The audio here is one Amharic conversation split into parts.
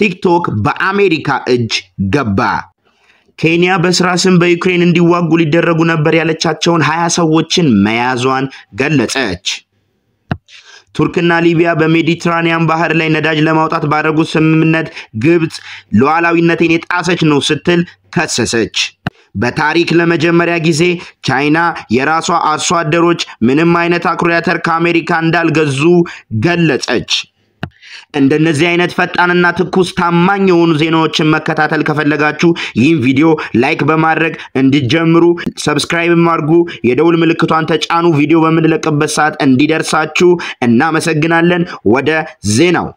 ቲክቶክ በአሜሪካ እጅ ገባ። ኬንያ በስራ ስም በዩክሬን እንዲዋጉ ሊደረጉ ነበር ያለቻቸውን 20 ሰዎችን መያዟን ገለጸች። ቱርክና ሊቢያ በሜዲትራኒያን ባህር ላይ ነዳጅ ለማውጣት ባደረጉት ስምምነት ግብፅ ሉዓላዊነቴን የጣሰች ነው ስትል ከሰሰች። በታሪክ ለመጀመሪያ ጊዜ ቻይና የራሷ አርሶ አደሮች ምንም አይነት አኩሪ አተር ከአሜሪካ እንዳልገዙ ገለጸች። እንደነዚህ አይነት ፈጣንና ትኩስ ታማኝ የሆኑ ዜናዎችን መከታተል ከፈለጋችሁ ይህን ቪዲዮ like በማድረግ እንዲጀምሩ፣ subscribe አድርጉ፣ የደውል ምልክቷን ተጫኑ። ቪዲዮ በምንለቅበት ሰዓት እንዲደርሳችሁ። እናመሰግናለን። ወደ ዜናው።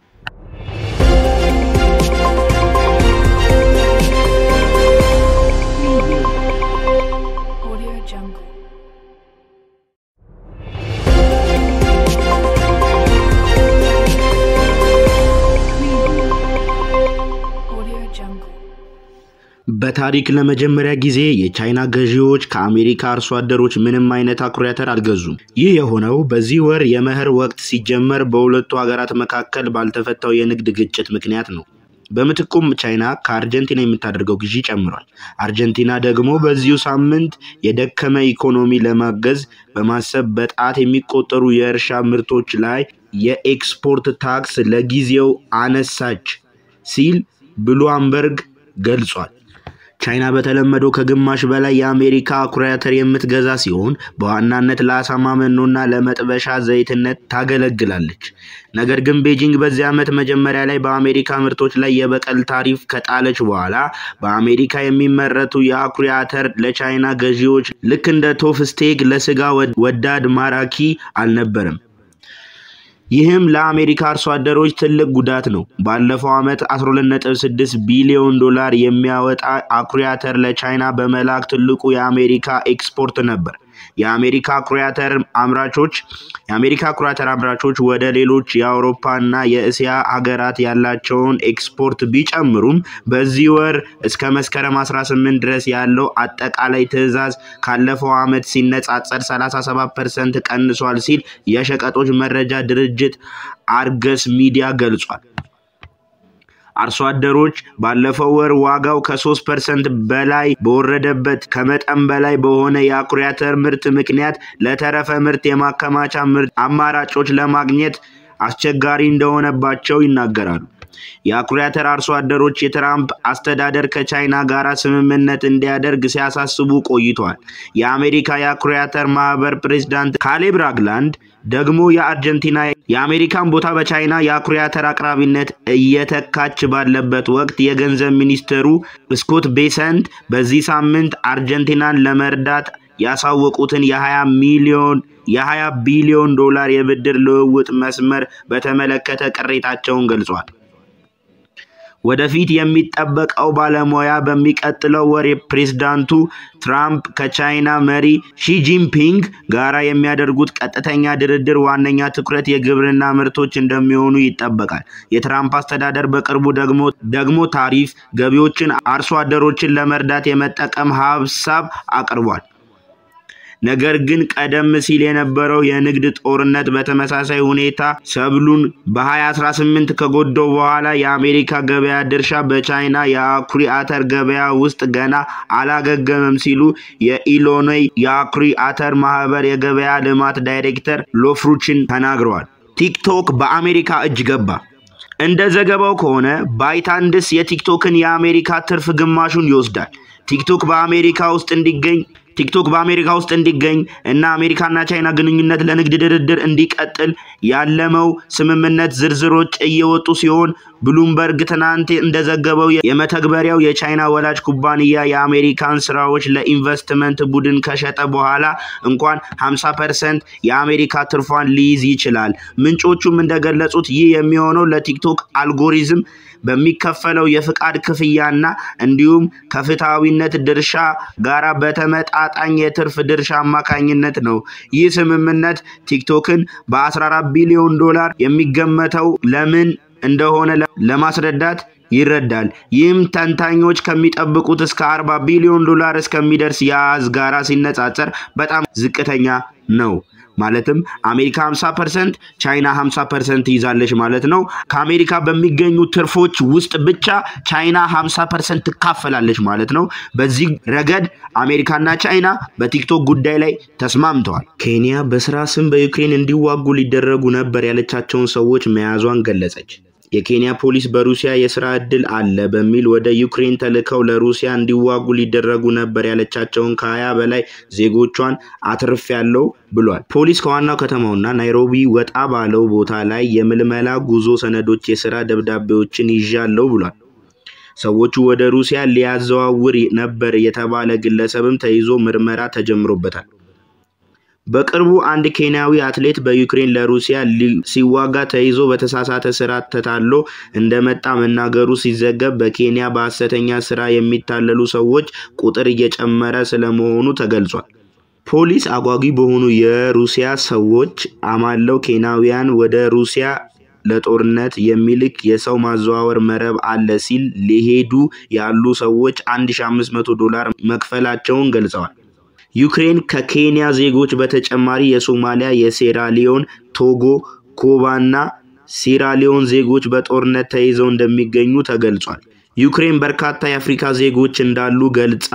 Audio Jungle. Audio Jungle. በታሪክ ለመጀመሪያ ጊዜ የቻይና ገዢዎች ከአሜሪካ አርሶ አደሮች ምንም አይነት አኩሪ አተር አልገዙም። ይህ የሆነው በዚህ ወር የመኸር ወቅት ሲጀመር በሁለቱ ሀገራት መካከል ባልተፈታው የንግድ ግጭት ምክንያት ነው። በምትኩም ቻይና ከአርጀንቲና የምታደርገው ግዢ ጨምሯል። አርጀንቲና ደግሞ በዚሁ ሳምንት የደከመ ኢኮኖሚ ለማገዝ በማሰብ በጣት የሚቆጠሩ የእርሻ ምርቶች ላይ የኤክስፖርት ታክስ ለጊዜው አነሳች ሲል ብሉምበርግ ገልጿል። ቻይና በተለመደው ከግማሽ በላይ የአሜሪካ አኩሪ አተር የምትገዛ ሲሆን በዋናነት ለአሳማ መኖና ለመጥበሻ ዘይትነት ታገለግላለች። ነገር ግን ቤጂንግ በዚህ ዓመት መጀመሪያ ላይ በአሜሪካ ምርቶች ላይ የበቀል ታሪፍ ከጣለች በኋላ በአሜሪካ የሚመረቱ የአኩሪ አተር ለቻይና ገዢዎች ልክ እንደ ቶፍ steak ለስጋ ወዳድ ማራኪ አልነበረም። ይህም ለአሜሪካ አርሶ አደሮች ትልቅ ጉዳት ነው። ባለፈው ዓመት 12.6 ቢሊዮን ዶላር የሚያወጣ አኩሪ አተር ለቻይና በመላክ ትልቁ የአሜሪካ ኤክስፖርት ነበር። የአሜሪካ አኩሪ አተር አምራቾች ወደ ሌሎች የአውሮፓ እና የእስያ ሀገራት ያላቸውን ኤክስፖርት ቢጨምሩም በዚህ ወር እስከ መስከረም 18 ድረስ ያለው አጠቃላይ ትዕዛዝ ካለፈው ዓመት ሲነጻጸር 37% ቀንሷል ሲል የሸቀጦች መረጃ ድርጅት አርገስ ሚዲያ ገልጿል። አርሶ አደሮች ባለፈው ወር ዋጋው ከ3% በላይ በወረደበት ከመጠን በላይ በሆነ የአኩሪ አተር ምርት ምክንያት ለተረፈ ምርት የማከማቻ ምርት አማራጮች ለማግኘት አስቸጋሪ እንደሆነባቸው ይናገራሉ። የአኩሪ አተር አርሶ አደሮች የትራምፕ አስተዳደር ከቻይና ጋር ስምምነት እንዲያደርግ ሲያሳስቡ ቆይተዋል። የአሜሪካ የአኩሪ አተር ማህበር ፕሬዝዳንት ካሌብ ራግላንድ ደግሞ የአርጀንቲና የአሜሪካን ቦታ በቻይና የአኩሪ አተር አቅራቢነት እየተካች ባለበት ወቅት የገንዘብ ሚኒስትሩ ስኮት ቤሰንት በዚህ ሳምንት አርጀንቲናን ለመርዳት ያሳወቁትን የ20 ሚሊዮን የ20 ቢሊዮን ዶላር የብድር ልውውጥ መስመር በተመለከተ ቅሬታቸውን ገልጿል። ወደፊት የሚጠበቀው ባለሙያ በሚቀጥለው ወር ፕሬዝዳንቱ ትራምፕ ከቻይና መሪ ሺጂንፒንግ ጋራ የሚያደርጉት ቀጥተኛ ድርድር ዋነኛ ትኩረት የግብርና ምርቶች እንደሚሆኑ ይጠበቃል። የትራምፕ አስተዳደር በቅርቡ ደግሞ ታሪፍ ገቢዎችን አርሶ አደሮችን ለመርዳት የመጠቀም ሀሳብ አቅርቧል። ነገር ግን ቀደም ሲል የነበረው የንግድ ጦርነት በተመሳሳይ ሁኔታ ሰብሉን በ2018 ከጎዳው በኋላ የአሜሪካ ገበያ ድርሻ በቻይና የአኩሪ አተር ገበያ ውስጥ ገና አላገገመም ሲሉ የኢሊኖይ የአኩሪ አተር ማህበር የገበያ ልማት ዳይሬክተር ሎፍሩችን ተናግረዋል። ቲክቶክ በአሜሪካ እጅ ገባ። እንደ ዘገባው ከሆነ ባይታንድስ የቲክቶክን የአሜሪካ ትርፍ ግማሹን ይወስዳል። ቲክቶክ በአሜሪካ ውስጥ እንዲገኝ እና አሜሪካና ቻይና ግንኙነት ለንግድ ድርድር እንዲቀጥል ያለመው ስምምነት ዝርዝሮች እየወጡ ሲሆን ብሉምበርግ ትናንት እንደዘገበው የመተግበሪያው የቻይና ወላጅ ኩባንያ የአሜሪካን ስራዎች ለኢንቨስትመንት ቡድን ከሸጠ በኋላ እንኳን 50% የአሜሪካ ትርፏን ሊይዝ ይችላል። ምንጮቹም እንደገለጹት ይህ የሚሆነው ለቲክቶክ አልጎሪዝም በሚከፈለው የፍቃድ ክፍያና እንዲሁም ከፍትሐዊነት ድርሻ ጋራ በተመጣጣኝ የትርፍ ድርሻ አማካኝነት ነው። ይህ ስምምነት ቲክቶክን በ14 ቢሊዮን ዶላር የሚገመተው ለምን እንደሆነ ለማስረዳት ይረዳል። ይህም ተንታኞች ከሚጠብቁት እስከ 40 ቢሊዮን ዶላር እስከሚደርስ የአሃዝ ጋራ ሲነጻጸር በጣም ዝቅተኛ ነው። ማለትም አሜሪካ 50% ቻይና 50% ትይዛለች ማለት ነው። ከአሜሪካ በሚገኙ ትርፎች ውስጥ ብቻ ቻይና 50% ትካፈላለች ማለት ነው። በዚህ ረገድ አሜሪካና ቻይና በቲክቶክ ጉዳይ ላይ ተስማምተዋል። ኬንያ በስራ ስም በዩክሬን እንዲዋጉ ሊደረጉ ነበር ያለቻቸውን ሰዎች መያዟን ገለጸች። የኬንያ ፖሊስ በሩሲያ የስራ ዕድል አለ በሚል ወደ ዩክሬን ተልከው ለሩሲያ እንዲዋጉ ሊደረጉ ነበር ያለቻቸውን ከ20 በላይ ዜጎቿን አትርፌያለሁ ብሏል። ፖሊስ ከዋናው ከተማውና ናይሮቢ ወጣ ባለው ቦታ ላይ የምልመላ ጉዞ ሰነዶች፣ የስራ ደብዳቤዎችን ይዣለሁ ብሏል። ሰዎቹ ወደ ሩሲያ ሊያዘዋውር ነበር የተባለ ግለሰብም ተይዞ ምርመራ ተጀምሮበታል። በቅርቡ አንድ ኬንያዊ አትሌት በዩክሬን ለሩሲያ ሲዋጋ ተይዞ በተሳሳተ ስራ ተታሎ እንደመጣ መናገሩ ሲዘገብ በኬንያ በሐሰተኛ ስራ የሚታለሉ ሰዎች ቁጥር እየጨመረ ስለመሆኑ ተገልጿል። ፖሊስ አጓጊ በሆኑ የሩሲያ ሰዎች አማለው ኬንያውያን ወደ ሩሲያ ለጦርነት የሚልክ የሰው ማዘዋወር መረብ አለ ሲል ሊሄዱ ያሉ ሰዎች $1500 መክፈላቸውን ገልጸዋል። ዩክሬን ከኬንያ ዜጎች በተጨማሪ የሶማሊያ፣ የሴራሊዮን፣ ቶጎ፣ ኩባና ሲራሊዮን ዜጎች በጦርነት ተይዘው እንደሚገኙ ተገልጿል። ዩክሬን በርካታ የአፍሪካ ዜጎች እንዳሉ ገልጻ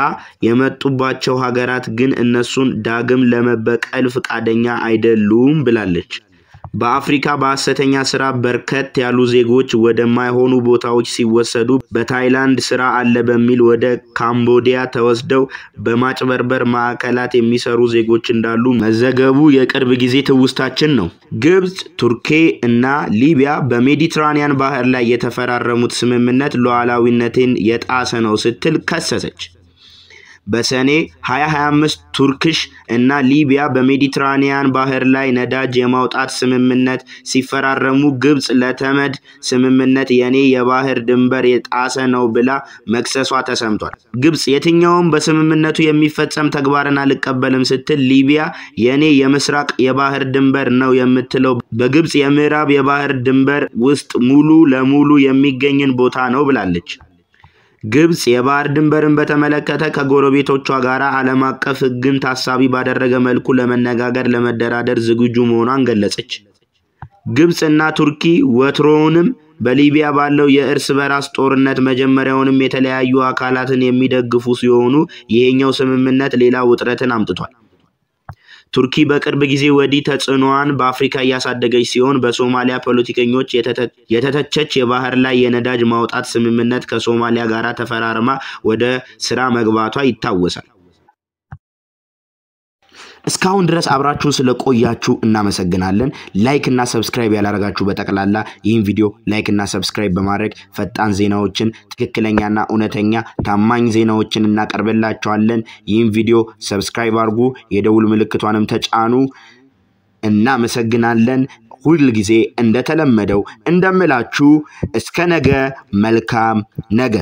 የመጡባቸው ሀገራት ግን እነሱን ዳግም ለመበቀል ፈቃደኛ አይደሉም ብላለች። በአፍሪካ በሐሰተኛ ስራ በርከት ያሉ ዜጎች ወደማይሆኑ ቦታዎች ሲወሰዱ በታይላንድ ስራ አለ በሚል ወደ ካምቦዲያ ተወስደው በማጭበርበር ማዕከላት የሚሰሩ ዜጎች እንዳሉ መዘገቡ የቅርብ ጊዜ ትውስታችን ነው። ግብጽ፣ ቱርኬ እና ሊቢያ በሜዲትራኒያን ባህር ላይ የተፈራረሙት ስምምነት ሉዓላዊነቴን የጣሰ ነው ስትል ከሰሰች። በሰኔ 2025 ቱርክሽ እና ሊቢያ በሜዲትራኒያን ባህር ላይ ነዳጅ የማውጣት ስምምነት ሲፈራረሙ ግብጽ ለተመድ ስምምነት የኔ የባህር ድንበር የጣሰ ነው ብላ መክሰሷ ተሰምቷል። ግብጽ የትኛውም በስምምነቱ የሚፈጸም ተግባርን አልቀበልም ስትል ሊቢያ የኔ የምስራቅ የባህር ድንበር ነው የምትለው በግብጽ የምዕራብ የባህር ድንበር ውስጥ ሙሉ ለሙሉ የሚገኝን ቦታ ነው ብላለች። ግብጽ የባህር ድንበርን በተመለከተ ከጎረቤቶቿ ጋር ዓለም አቀፍ ሕግን ታሳቢ ባደረገ መልኩ ለመነጋገር ለመደራደር ዝግጁ መሆኗን ገለጸች። ግብጽ እና ቱርኪ ወትሮውንም በሊቢያ ባለው የእርስ በራስ ጦርነት መጀመሪያውንም የተለያዩ አካላትን የሚደግፉ ሲሆኑ ይሄኛው ስምምነት ሌላ ውጥረትን አምጥቷል። ቱርኪ በቅርብ ጊዜ ወዲህ ተጽዕኖዋን በአፍሪካ እያሳደገች ሲሆን በሶማሊያ ፖለቲከኞች የተተቸች የባህር ላይ የነዳጅ ማውጣት ስምምነት ከሶማሊያ ጋር ተፈራርማ ወደ ስራ መግባቷ ይታወሳል። እስካሁን ድረስ አብራችሁን ስለቆያችሁ እናመሰግናለን። Like እና subscribe ያላረጋችሁ በጠቅላላ ይህን ቪዲዮ like እና subscribe በማድረግ ፈጣን ዜናዎችን፣ ትክክለኛና እውነተኛ ታማኝ ዜናዎችን እናቀርብላችኋለን። ይህን ቪዲዮ subscribe አድርጉ፣ የደውል ምልክቷንም ተጫኑ። እናመሰግናለን። ሁል ጊዜ እንደተለመደው እንደምላችሁ እስከ ነገ መልካም ነገ።